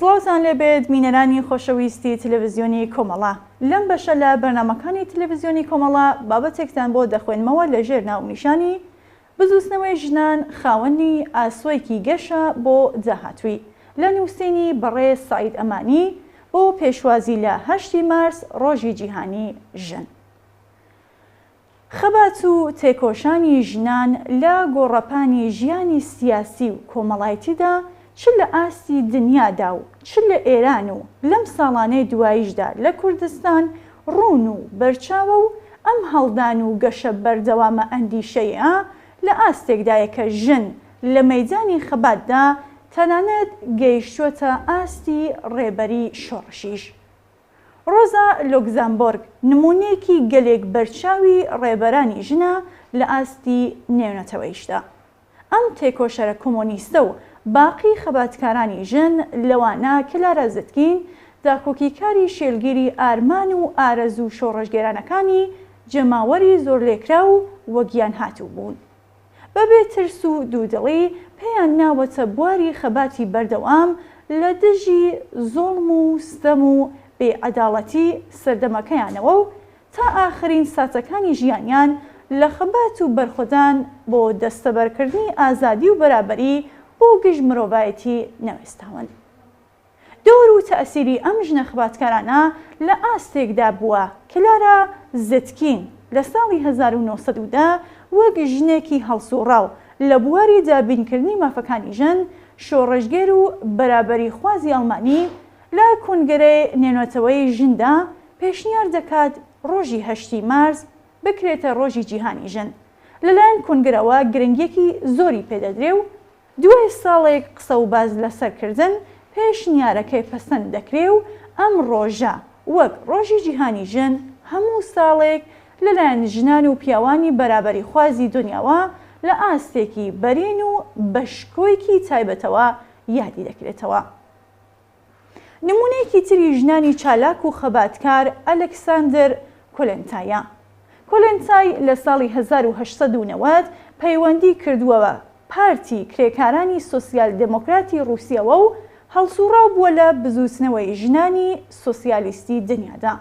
سڵاوتان لێبێت بینەرانی خۆشەویستی تلەڤزیۆنی کۆمەڵە. لەم بەشە لە بەرنامەکانی تلەڤزیۆنی کۆمەڵە بابەتێکتان بۆ دەخوێنمەوە لە ژێر ناونیشانی، بزووتنەوەی ژنان خاوەنی ئاسۆیەکی گەشە بۆ داهاتووی، لە نووسینی بەڕێز سەعید ئەمانی بۆ پێشوازی لە هەشتی مارس ڕۆژی جیهانی ژن. خەبات و تێکۆشانی ژنان لە گۆڕەپانی ژیانی سیاسی و کۆمەڵایتیدا چ لە ئاستی دنیادا و چ لە ئێران و لەم ساڵانەی دواییشدا لە کوردستان ڕوون و بەرچاوە و ئەم هەڵدان و گەشە بەردەوامە ئەندیشەیە لە ئاستێکدایە کە ژن لە مەیدانی خەباتدا تەنانەت گەیشتووەتە ئاستی ڕێبەری شۆڕشیش. ڕۆزا لۆگزامبۆرگ نموونەیەکی گەلێک بەرچاوی ڕێبەرانی ژنە لە ئاستی نێونەتەوەییشدا. ئەم تێکۆشەرە کۆمۆنیستە و باقی خەباتکارانی ژن لەوانە کلارا زتکین داکۆکیکاری شێلگیری ئارمان و ئارەزوو شۆڕشگێرانەکانی جەماوەری زۆرلێکراو و وەگیانهاتوو بوون. بە بێ ترس و دوودڵی پێیان ناوەتە بواری خەباتی بەردەوام لە دژی زوڵم و ستەم و بێ عەداڵەتی سەردەمەکەیانەوە و تا ئاخرین ساتەکانی ژیانیان لە خەبات و بەرخۆدان بۆ دەستەبەرکردنی ئازادی و بەرابەری بۆ گشت مرۆڤایەتی نەوێستاون. دەور و تەئسیری ئەم ژنە خەباتکارانە لە ئاستێکدا بووە کلارا زتکین لە ساڵی 1910 وەک ژنێکی هەڵسووڕاو لە بواری دابینکردنی مافەکانی ژن، شۆڕشگێر و بەرابەریخوازی ئەڵمانی لە کۆنگرەی نێونەتەوەیی ژندا پێشنیار دەکات ڕۆژی هەشتی مارس بکرێتە ڕۆژی جیهانی ژن لەلایەن کۆنگرەوە گرنگیەکی زۆری پێدەدرێ و دوای ساڵێک قسە و باس لەسەر کردن، پێشنیارەکەی پەسەند دەکرێ و ئەم ڕۆژە وەک ڕۆژی جیهانی ژن هەموو ساڵێک لەلایەن ژنان و پیاوانی بەرابەریخوازی دونیاوە لە ئاستێکی بەرین و بە شکۆیکی تایبەتەوە یادی دەکرێتەوە. نموونەیەکی تری ژنانی چالاک و خەباتکار ئەلکساندر کۆلێنتایە. کۆلێنتای لە ساڵی 1890 پەیوەندی کردووە بە پارتی کرێکارانی سۆسیال دێمۆکراتی ڕووسیەوە و هەڵسووڕاو بووە لە بزووتنەوەی ژنانی سۆسیالیستی دنیادا.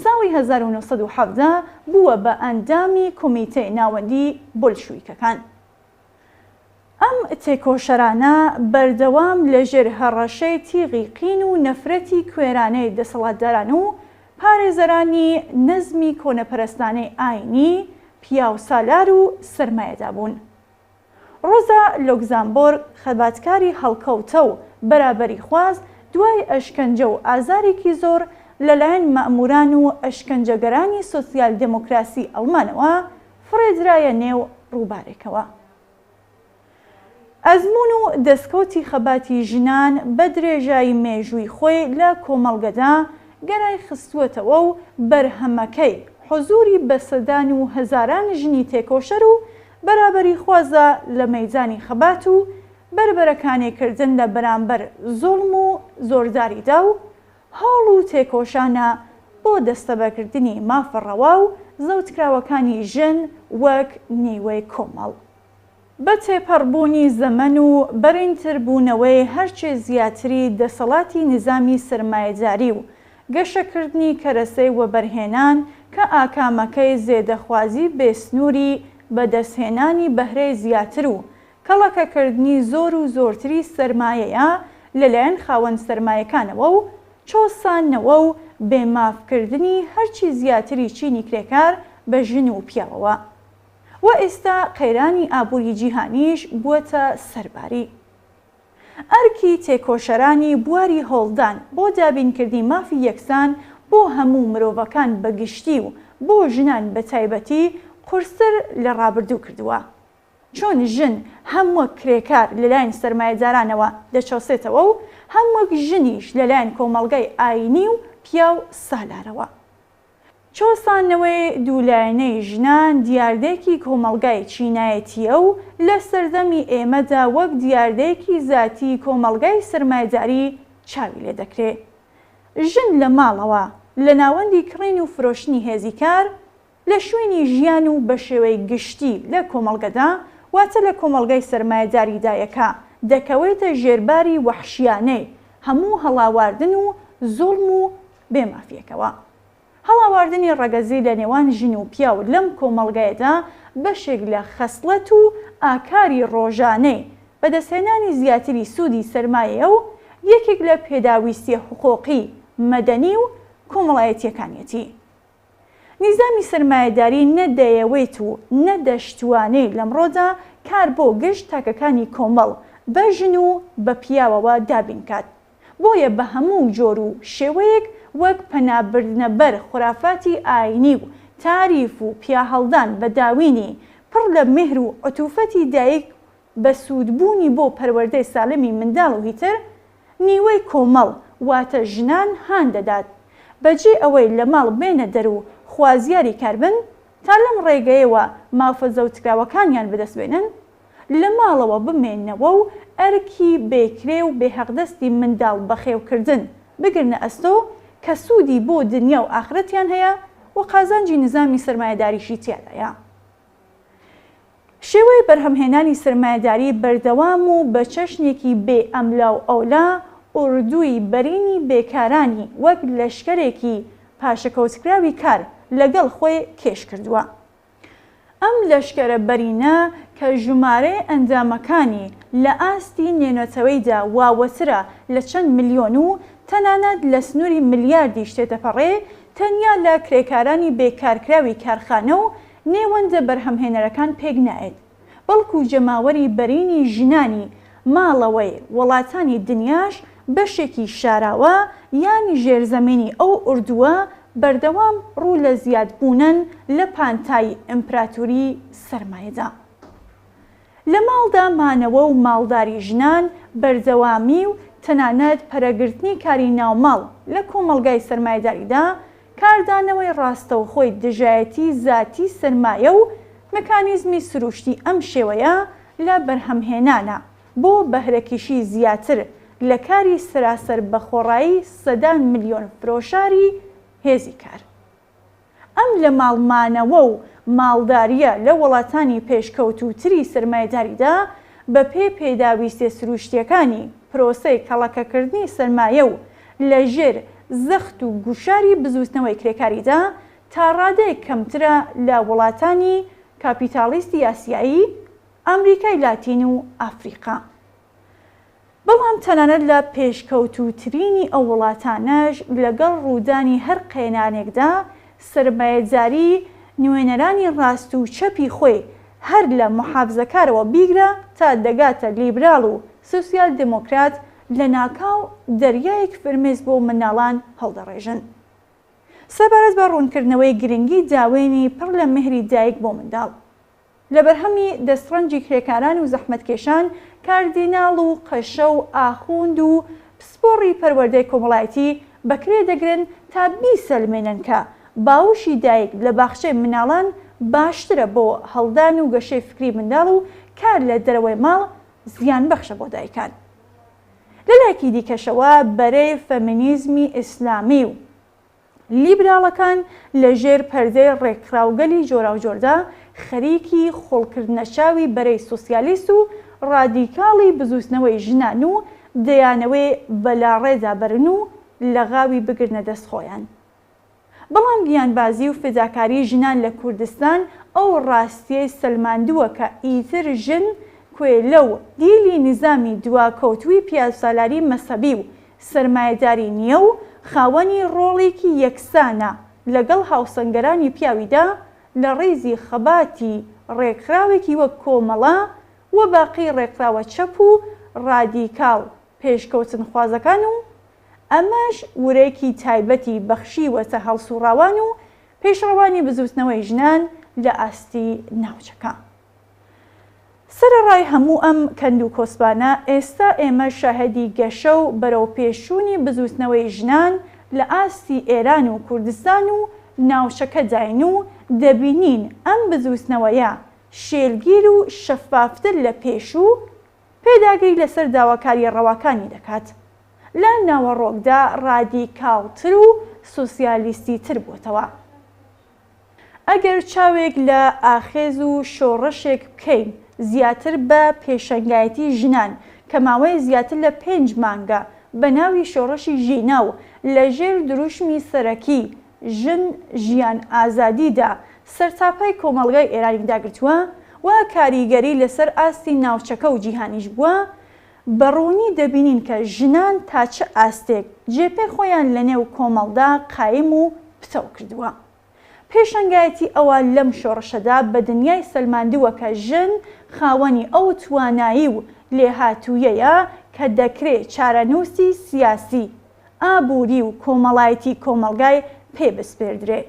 ساڵی 1917 بووە بە ئەندامی کۆمیتەی ناوەندی بۆلشویکەکان. ئەم تێکۆشەرانە بەردەوام لەژێر هەڕەشەی تیغی قین و نەفرەتی کوێرانەی دەسەڵاتداران و پارێزەرانی نەزمی کۆنەپەرستانەی ئاینی، پیاوسالار و سەرمایەدا بوون. ڕۆزا لۆگزامبۆرگ خەباتکاری هەڵکەوتە و بەرابەریخواز دوای ئەشکەنجە و ئازارێکی زۆر لەلایەن مەئمووران و ئەشکەنجەگەرانی سۆسیال دێمۆکراسی ئەڵمانەوە فڕێدرایە نێو ڕووبارێکەوە. ئەزموون و دەستکەوتی خەباتی ژنان بە درێژایی مێژووی خۆی لە کۆمەڵگەدا گەرای خستووەتەوە و بەرهەمەکەی حزووری بە سەدان و هەزاران ژنی تێکۆشەر و بەرابەریخوازە لە مەیدانی خەبات و بەربەرەکانێکردن لە بەرامبەر زوڵم و زۆرداریدا و هەوڵ و تێکۆشانە بۆ دەستەبەرکردنی مافە ڕەوا و زەوتکراوەکانی ژن وەک نیوەی کۆمەڵ. بە تێپەڕبوونی زەمەن و بەرینتربوونەوەی هەرچێ زیاتری دەسەڵاتی نیزامی سەرمایەداری و گەشەکردنی کەرەسەی وەبەرهێنان کە ئاکامەکەی زێدەخوازی بێسنووری بەدەستهێنانی بەهرەی زیاتر و کەڵەکەکردنی زۆر و زۆرتری سەرمایەیە لەلایەن خاوەن سەرمایەکانەوە و چەوساندنەوە و بێ مافکردنی هەرچی زیاتری چینی کرێکار بە ژن و پیاوەوە و ئێستا قەیرانی ئابووری جیهانیش بووەتە سەرباری ئەرکی تێکۆشەرانی بواری هەوڵدان بۆ دابینکردنی مافی یەکسان بۆ هەموو مرۆڤەکان بە گشتی و بۆ ژنان بە تایبەتی قورستر لە ڕابردوو کردووە. چۆن ژن هەم وەک کرێکار لەلایەن سەرمایەدارانەوە دەچەوسێتەوە و هەم وەک ژنیش لەلایەن کۆمەڵگای ئایینی و پیاو سالارەوە. چەوساندنەوەی دوولایەنەی ژنان دیاردەیەکی کۆمەڵگای چینایەتییە و لە سەردەمی ئێمەدا وەک دیاردەیەکی زاتیی کۆمەڵگای سەرمایەداری چاوی لێ دەکرێ. ژن لە ماڵەوە، لە ناوەندی کڕین و فرۆشتنی هێزی کار، لە شوێنی ژیان و بە شێوەی گشتی لە کۆمەڵگەدا، واتە لە کۆمەڵگای سەرمایەداریدایە کە دەکەوێتە ژێرباری وەحشیانەی هەموو هەڵاواردن و زوڵم و بێ مافیەکەوە. هەڵاواردنی ڕەگەزی لە نێوان ژن و پیاو لەم کۆمەڵگایەدا بەشێک لە خەسڵەت و ئاکاری ڕۆژانەی بەدەستهێنانی زیاتری سوودی سەرمایەیە و یەکێک لە پێداویستیە حقوقی، مەدەنی و کۆمەڵایەتیەکانیەتی. نیزامی سەرمایەداری نە دەیەوێت و نە دەشتوانێ لەمڕۆدا کار بۆ گشت تاکەکانی کۆمەڵ بە ژن و بە پیاوەوە دابین کات. بۆیە بە هەموو جۆر و شێوەیەک وەک پەنا بردنە بەر خورافاتی ئاینی و تاریف و پیاهەڵدان بە داوینی پڕ لە میهر و عتوفەتی دایک بە سوود بوونی بۆ پەروەردەی سالمی منداڵ و هیتر نیوەی کۆمەڵ واتە ژنان هان دەدات بە جێ ئەوەی لە ماڵ بێنە دەر و خوازیاری کار بن تا لەم ڕێگەیەوە مافە زەوتکراوەکانیان بەدەست بێنن لە ماڵەوە بمێننەوە و ئەرکی بێ کرێ و بێ هەقدەستی منداڵ بەخێوکردن بگرنە ئەستۆ کە سوودی بۆ دنیا و ئاخرەتیان هەیە و قازانجی نزامی سەرمایەداریشی تیادایە. شێوەی بەرهەمهێنانی سەرمایەداری بەردەوام و بە چەشنێکی بێ ئەملاوئەولا ئوردووی بەرینی بێکارانی وەک لەشکەرێکی پاشەکەوتکراوی کار لەگەڵ خۆی کێش کردووە. ئەم لەشکەرە بەرینە کە ژمارەی ئەندامەکانی لە ئاستی نێونەتەوەیدا واوەترە لە چەند ملیۆن و تەنانەت لە سنووری ملیاردیش تێدەپەڕێ، تەنیا لە کرێکارانی بێکارکراوی کارخانە و نێوەندە بەرهەمهێنەرەکان پێک نایەت، بەڵکو جەماوەری بەرینی ژنانی ماڵەوەی وڵاتانی دنیاش بەشێکی شاراوە یان ژێرزەمینی ئەو ئوردووە بەردەوام ڕوو لە زیادبوونەن لە پانتایی ئیمپراتوری سەرمایەدا. لە ماڵدا مانەوە و ماڵداری ژنان بەردەوامی و تەنانەت پەرەگرتنی کاری ناوماڵ لە کۆمەڵگای سەرمایەداریدا کاردانەوەی ڕاستەوخۆی دژایەتی زاتی سەرمایە و مکانیزمی سروشتی ئەم شێوەیە لە بەرهەمهێنانە بۆ بەهرەکیشی زیاتر لە کاری سەراسەر بەخۆڕایی سەدان ملیۆن فرۆشاری هێزی کار. ئەم لە ماڵ مانەوە و ماڵدارییە لە وڵاتانی پێشکەوتووتری سەرمایەداریدا بە پێی پێداویستیە سروشتیەکانی پرۆسەی کەڵەکەکردنی سەرمایە و لە ژێر زەخت و گوشاری بزووتنەوەی کرێکاریدا تا ڕادەیەک کەمترە لە وڵاتانی کاپیتاڵیستی ئاسیایی، ئامریکای لاتین و ئافریقا. بەڵام تەنانەت لە پێشکەوتووترینی ئەو وڵاتانەش لەگەڵ ڕوودانی هەر قەیرانێکدا سەرمایەداری نوێنەرانی ڕاست و چەپی خۆی هەر لە موحافزەکارەوە بیگرە تا دەگاتە لیبراڵ و سۆسیال دێمۆکرات لەناکاو دەریایەک فرمێسک بۆ منداڵان هەڵدەڕێژن. سەبارەت بە ڕوونکردنەوەی گرنگی داوێنی پڕ لە میهری دایک بۆ منداڵ. لە بەرهەمی دەستڕەنجی کرێکاران و زەحمەتکێشان، کاردیناڵ و قەشە و ئاخوند و پسپۆڕی پەروەردەی کۆمەڵایەتی بەکرێ دەگرن تا بیسەلمێنن کە باوشی دایک لە باخچەی مناڵان باشترە بۆ هەڵدان و گەشەی فکری منداڵ و کار لە دەرەوەی ماڵ زیانبەخشە بۆ دایکان. لە لایەکی دیکەشەوە بەرەی فەمینیزمی ئیسلامی و لیبراڵەکان لە ژێر پەردەی ڕێکخراوگەلی جۆراوجۆردا خەریکی خۆڵکردنە چاوی بەرەی سۆسیالیست و ڕادیکاڵی بزووتنەوەی ژنان و دەیانەوێ بە لاڕێدا بەرن و لغاوی بگرنە دەست خۆیان. بەڵام گیانبازی و فیداکاری ژنان لە کوردستان ئەو ڕاستیەی سەلماندووە کە ئیتر ژن کوێلە و دیلی نیزامی دواکەوتووی پیاوسالاری مەزهەبی و سەرمایەداری نییە و خاوەنی ڕۆڵێکی یەکسانە لەگەڵ هاوسەنگەرانی پیاویدا لە ڕیزی خەباتی ڕێکخراوێکی وەک کۆمەڵە و باقی ڕێکخراوە چەپ و ڕادیکاڵ پێشکەوتنخوازەکان و ئەمەش ورەیەکی تایبەتی بەخشیوەتە هەڵسوڕاوان و پێشڕەوانی بزووتنەوەی ژنان لە ئاستی ناوچەکە. سەرەڕای هەموو ئەم کەند و کۆسپانە، ئێستا ئێمە شاهێدی گەشە و بەرەوپێشچوونی بزووتنەوەی ژنان لە ئاستی ئێران و کوردستان و ناوچەکەداین و دەبینین ئەم بزووتنەوەیە شێلگیر و شەفافتر لە پێشوو پێداگری لەسەر داواکارییە ڕەواکانی دەکات، لە ناوەڕۆکدا ڕادیکاڵتر و سۆسیالیستیتر بۆتەوە. ئەگەر چاوێک لە ئاخێز و شۆڕشێک بکەین زیاتر بە پێشەنگایەتی ژنان کە ماوەی زیاتر لە پێنج مانگە. بە ناوی شۆڕشی ژینا و لە ژێر دروشمی سەرەکی ژن، ژیان، ئازادی دا سەرتاپای کۆمەڵگای ئێرانی داگرتووە و کاریگەری لەسەر ئاستی ناوچەکە و جیهانیش بووە، بە ڕوونی دەبینین کە ژنان تا چ ئاستێک جێپێ خۆیان لە نێو کۆمەڵدا قایم و پتەو کردووە. پێشەنگایەتی ئەوە لەم شۆڕشەدا بە دنیای سەلماندووە کە ژن خاوەنی ئەو توانایی و لێهاتوویەیە کە دەکرێ چارەنووسی سیاسی، ئابووری و کۆمەڵایەتی کۆمەڵگای پێ بسپێردرێ.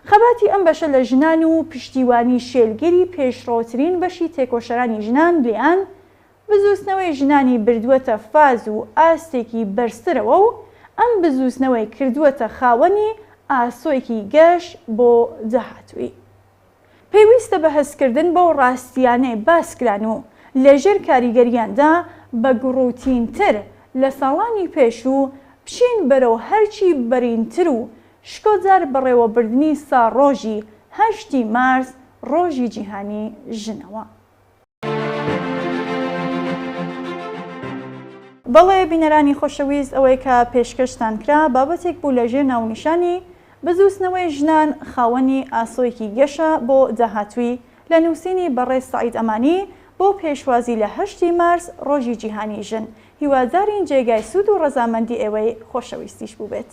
خەباتی ئەم بەشە لە ژنان و پشتیوانی شێلگیری پێشڕەوترین بەشی تێکۆشەرانی ژنان لێیان، بزووتنەوەی ژنانی بردووەتە فاز و ئاستێکی بەرزترەوە و ئەم بزووتنەوەی کردووەتە خاوەنی ئاسۆیەکی گەش بۆ داهاتووی. پێویستە بە هەستکردن بەو ڕاستییانەی باسکران و لەژێر کاریگەرییاندا بە گوڕوتینتر لە ساڵانی پێشوو بچین بەرەو هەرچی بەرینتر و شکۆدار بەڕێوەبردنی ساڕۆژی هەشتی مارس ڕۆژی جیهانی ژنەوە. بەڵێ بینەرانی خۆشەویست ئەوەی کە پێشکەشتان کرا بابەتێک بوو لە ژێر ناونیشانی، بزووتنەوەی ژنان خاوەنی ئاسۆیەکی گەشە بۆ داهاتووی، لە نووسینی بەڕێز سەعید ئەمانی بۆ پێشوازی لە هەشتی مارس ڕۆژی جیهانی ژن، هیوادارین جێگای سوود و ڕەزامەندی ئێوەی خۆشەویستیش بووبێت.